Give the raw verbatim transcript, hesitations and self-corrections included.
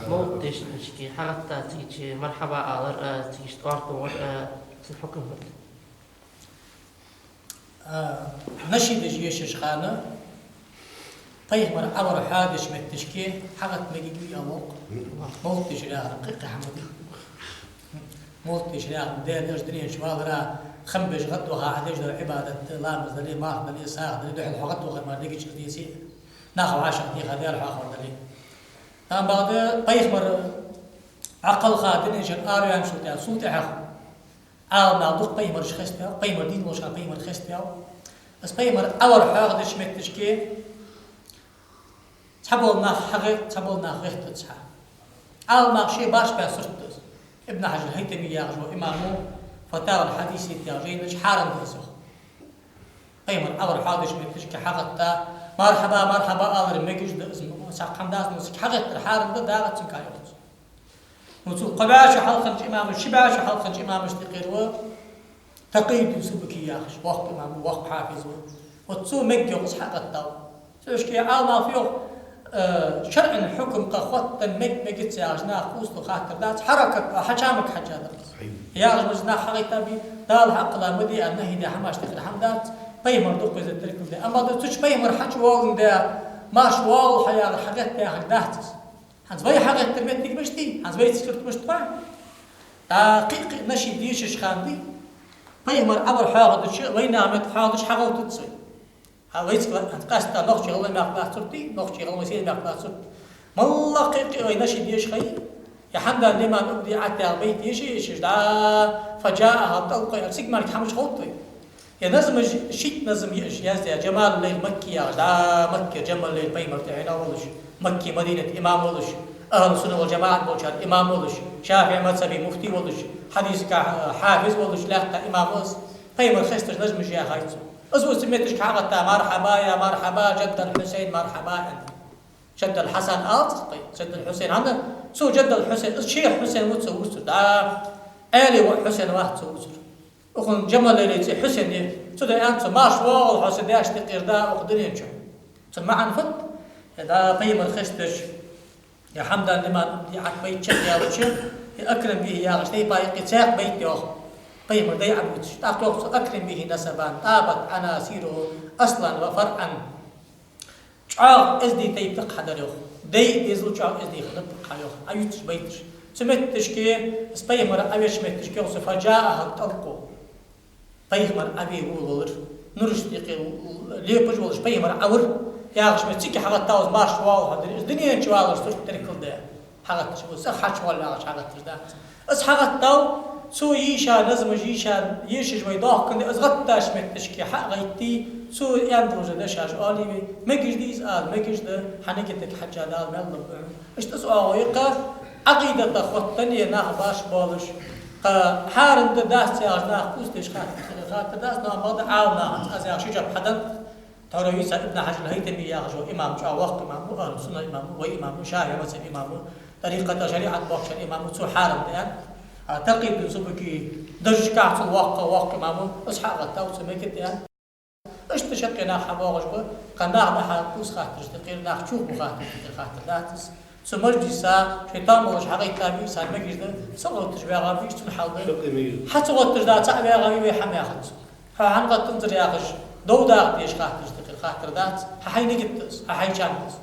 Мовлат дешача хьагӀатта, цига мархьаба алар, а, цига тӀоарт вар, а, цун хьукам хӀана? А, нашидаш ешача хана, пайхамар Ӏовар хьадеш метташке хьагӀатта мегаш вий аьнна вокх. Мовлат дешар яхар кхы-кхы хӀама да. Мовлат дешар яхар, Даьла Элча дунен чу валара, хам беш гӀадваха Ӏа деш дола Ӏибадат да, ламаз дале, марха дале, сагӀа дале, духьал хьо гӀадвахар мара дегача дийци, нах вӀашагӀтеха Даьла хьоахавар дале. Амма бакъда пайхамар Ӏокхалха дунен чура араваьнначул тӀехьа, цул тӀехьагӀа Ӏаламнах дукха пайхамараш хестаяьй, пайхамар дийна волча хана пайхамар хестаяьй. Из пайхамар Ӏовар хьоахадеш метташке цхьабола нах хьагӀе-, цхьабола нах гӀертац хьа. Ӏаламнаха шоай башха баь сурт да из. Ибн Хьаджар ХӀайтами яхаш вола имамо «Фатавал-Хьадисия» яхача жайна чу хьарам да из йоах. Пайхамар Ӏовар хьоахадеш метташке хьагӀатта, мархьаба, мархьаба алар мегаш да из, цхьаккха хӀама дац, но цига хьагӀеттар хьарам да, дагӀац цун кхы йоах цо. Ну, цул кхо бӀаь шу хьалхарча имамашта, ши бӀаь шу хьалхарча имамашта юкъера ва Такъийюддин Субки яхаш, воккха имам ва, воккха хьафиз ва. Вот цо мег йоах из хьагӀаттар. Цу шке Ӏаламнаха йоах, э, шарӀан хьукам кхы хоттаденна мег-мегац яхаш нах кхувсалу хаттар дац, хьаракат а хьачамага хьежжа да из. Яхаш мара нах хьагӀайтта бий, Дала хьакхала ма де аьнна нахьи даь хӀамаш тӀехьара хӀама дац, пайхамар дукха везар теркал даь. Амма да цу чу пайхамар хьачувоаландаь, марша воагӀалва хьо яхар хьагӀетта яхар дац из. ХӀанз вай хьагӀеттара моттиг мишта я, хӀанз вайцига сурт мишта я? ДӀа кхы-кхы нашид дешача хана дий, пайхамар Ӏовар хьоахадича, вайнаьха метта хьоахадича хьагӀовттац вай. ХӀа, вайцига ла-, хӀанз къаьстта нохчий гӀалгӀай мехка лаьца сурт дий, нохчий гӀалгӀай сел мехка лаьца сурт. МаллагӀа кхы-кхы вай нашид деша хай, е «Хьамдан лиман убдиӀат» яха байт ешаш, ешаш, дӀа «فجاءها الطلق» яхар цига мара хӀамаш ховтт вай. Е назмаш, шийтта назм я уж яздаь, «Джамалул-Лайл Макки» яхаш, дӀа Маккера Джамалул-Лайл пайхамар тӀехьенах волаш, Макки Мадината имам волаш, ахӀлу-сунна вал-джамаӀат болчар имам волаш, шафиӀий мазхӀаба муфти волаш, хьадиса хьафиз волаш лаьтта имам ва из, пайхамар хесташ назмаш яьхай цо. Из ва цу метташка хьагӀатта, мархьаба, я мархьаба, Джаддал-Хьусейн, мархьаба аьнна. Джаддал-Хьасан алац кхы, Джаддал-Хьусейн. ХӀана, цу Джаддал-Хьусейн, из ший Хьусейн ва цо вувцар, дӀа Ӏаьлий воӀ Хьусейн вац цо вувцар. Укхун Джамалул-Лайлий цӀи Хьусейн я. Цудухьа аьннад цо: «Марша воагӀалва хьо са даьшта юкъера, дӀа укх дунен чу». Цун маӀан фуд? Е дӀа пайхамар хесташ, е «Хьамдан лиман убдиӀат» байт чакхъяьлча, е «أكرم به» яхаш тайпа юкъе цхьаькха байт йоах, пайхамара дай Ӏобувцаш. ТӀаккха йоах цо: «أكرم به نسبا طابت عناصره أصلا وفرعا». ЧӀоагӀа эздий тайпа да-кх хьа дар йоах. Дай а дезал чӀоагӀа эздий хиннад-кх хьа йоах. Ӏоювцаш байташ. Цу метташке, из пайхамар Ӏовеча метташке йоах цо: «فجاءها الطلق». Пайхамар Ӏове волавелар. Нурашта юкъе лепаш волаш пайхамар Ӏовар. Яхаш метте цига хьагӀаттав из, марша воагӀалва хьо дунен, из дунен чу валар сурт теркал даь. ХьагӀатташ ва, цӀагӀа хьачувоалавелар яхаш хьагӀатташ дац. Из хьагӀаттав, цо йийша назмаш, йийша ешаш вай дохкан да, из гӀатташ метташке хьа а гӀайтте, цо аьнна долаш дола дешаш оале вай, мегаш дий из ала, мегаш да, хьа нигатага хьежжа Дала маьл лургба хьона. Иштта из оагӀув я-кх, Ӏакъидата хоттаденна нах башха болаш, кхы хьарам да, дац яхаш нах кхувсадеш хаттар, хаттар дац, но амма бакъда Ӏаламнаха, аз яхар ши жоп хьаденнад, Тхьовра вийца Ибн Хьаджар ХӀайтами яхаш вола имам, чӀоагӀа воккха имам ва, ахӀлу-сунна имам ва, вай имам ва, шафиӀий мазхӀаба имам ва, тӀарикъата, шариӀата бохкачар имам ва, цо хьарам да аьннад. А Такъийюддин Субки дажашкахь цул воккха, воккха имам ва, из хьа а гӀаттав, цо мегаш да аьннад. Иштта шаккхе нах хьабоагӀаш ба, кхы нах дӀа-хьа кхувса хаттарашта юкъера, нах чухбу хаттарашта юкъера хаттар дац из. Цу мажлиса шоай тоам болаш хьагӀайтта бий, царна мегаш да, ца гӀовтташ ваьгӀа бий, цун хьал да. Хьа ца гӀовтташ да, цаӀ ваьгӀа вий вай, хӀама яхац цо. Хьо хӀана гӀаттанзар яхаш, дов дакъа дезаш хаттарашта юкъера хаттар дац, хьа хьай нигат да из, хьа хьай чам да из.